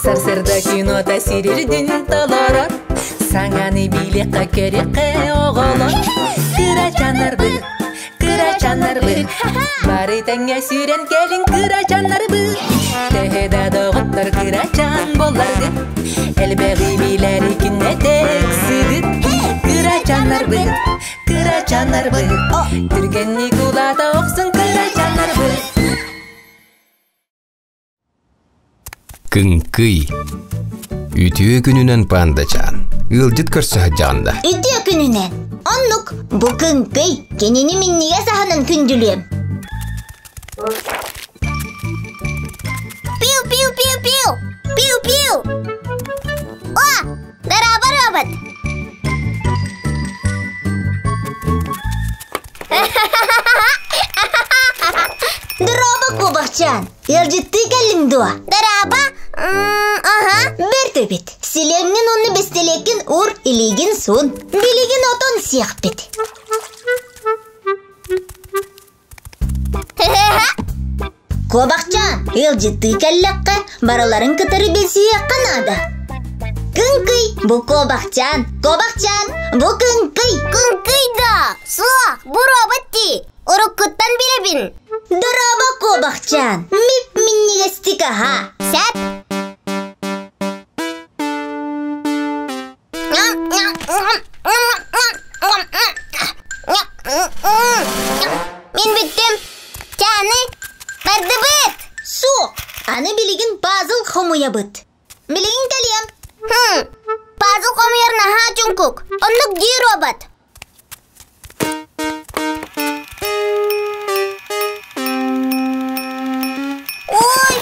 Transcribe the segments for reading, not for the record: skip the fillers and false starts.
Сарсыарда кинота сирирдин толорор. Саҥаны билиэххэ көрүөххэ оҕолор. Кырачаннарбыт, кырачаннарбыт, бары тэҥҥэ сүүрэн кэлиҥ кырачаннарбыт. Төһө да доҕоттор кырачан буолларгыт, элбэҕи билэри күннэтэ ыксыгыт. Кырачаннарбыт, кырачаннарбыт, түргэнник улаата охсун кырачаннарбыт. Кыҥкый. Үтүө күнүнэн пандачаан. Ыалдьыт көрсө сылдьаҕын да. Үтүө күнүнэн. Оннук, бу кыҥкый, кинини минньигэс аһынан күндүлүөм. Пиу-пиу-пиу-пиу! Пиу-пиу! О, дорообо, робот! Дорообо, куобахчаан! Ыалдьыттыы кэллиҥ дуо? Дорообо! Аха. Бэрт эбит. Силиэҥҥин уонна бэстилиэккин уур, илиигин суун. Билигин отон сиэхпит. Куобахчаан, ыалдьыттыы кэллэххэ, барыларын кытары билсиһиэххэ наада. Кыҥкый, бу куобахчаан, куобахчаан, бу кыҥкый. Кыҥкый да, суох, бу робот дии. Уруккуттан билэбин. Дорообо, куобахчаан, мип-минньигэстик аһа. Сэп. Мин бүттүм. Чааны бардыбыт. Суох, аны билигин пазл хомуйабыт. Билигин кэлиэм. Хм, пазл хомуйар наһаа чуҥкук. Оннук дии робот. Ой!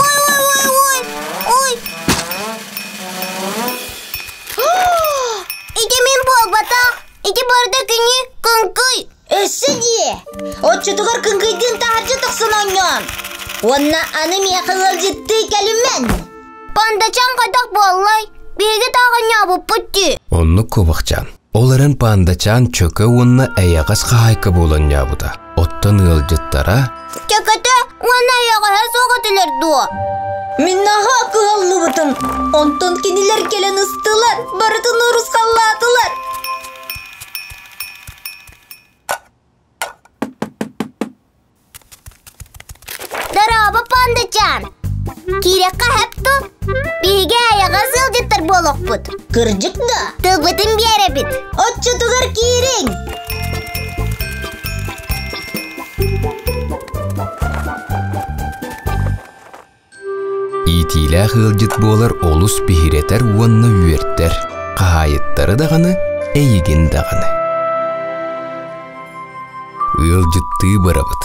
Ой, ой, ой, ой! Ой! Ити мин буолбатах. Ити барда кини кыҥкый. Өссө дии. Оччотугар кыҥкыйдыын таһырдьа тахсан оонньоон. Уонна аны миэхэ ыалдьыттыы кэлимэн. Пандачан хайдах буоллай? Биһиги таах оонньообуппут дии. Оннук куобахчаан. Ол эрэн пандачаан чөкө уонна эйэҕэс хаһаайка буолан ньаабыта. Оттон ыалдьыттара Чөкөтө уонна эйэҕэһэ суох этилэр дуо? Мин наһаа кыһаллыбытым. Онтон кинилэр кэлэн ыстылар, барытын урусхаллаатылар. Дорообо, пандачаан! Киирэххэ хэп ту? Биһиги айаҕас ыалдьыттар буолуохпут. Кырдьык да? Тылбытын биэрэбит. Оччотугар киириҥ! Иитиилээх ыалдьыт буолар олус биһирэтэр уонна үөрдэр, хаһаайыттары даҕаны, эйигин даҕаны. Ыалдьыттыы барабыт.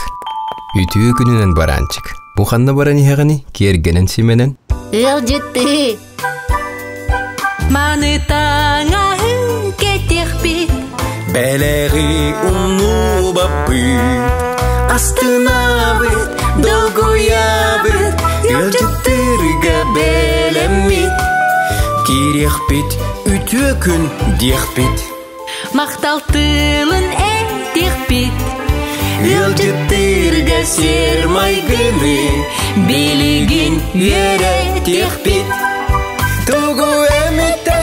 Үтүө күнүнэн бараанчык. Бу ханна баран иһэҕиний, киэргэнэн симэнэн? Ыалдьыттыы. Маны таҥаһы кэтиэхпит Бэлэҕи умнубаппыт Астынабыт, долгуйабыт Ыалдьыттыырга бэлэммит Киириэхпит, үтүө күн диэхпит Махтал тылын этиэхпит Ыалдьыттыырга сиэр майгыны Билигин үөрэтиэхпит Тугу эмитэ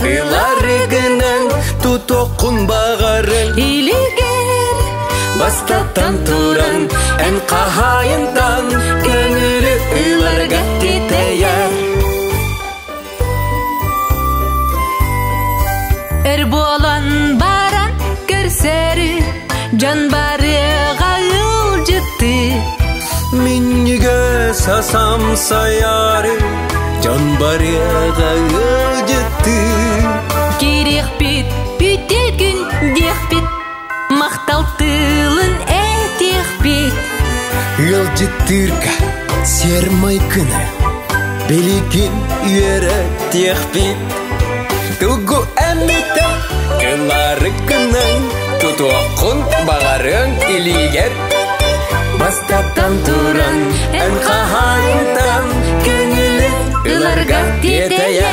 ыларыгынан тутуоххун баҕарыҥ Илигэр Бастатан туран эн хаһаайынтан көҥүлү ыларга титэйэр Өр буолан баран көрсөрү дьон барыаҕа ыалдьытты Минньигэс асам сайаары дьон барыаҕа ыалдьытты Киириэхпит бүтэ күн диэхпит махтал тылын этиэхпит Ыалдьыттыырга сиэр майгыны билигин үөрэтиэхпит Тугу эмитэ ыларыккынан тутуоххун баҕарыаҥ илиигэр Бастатан туран эн хаһаайынтан көҥүлү ыларга тиэтэйэр.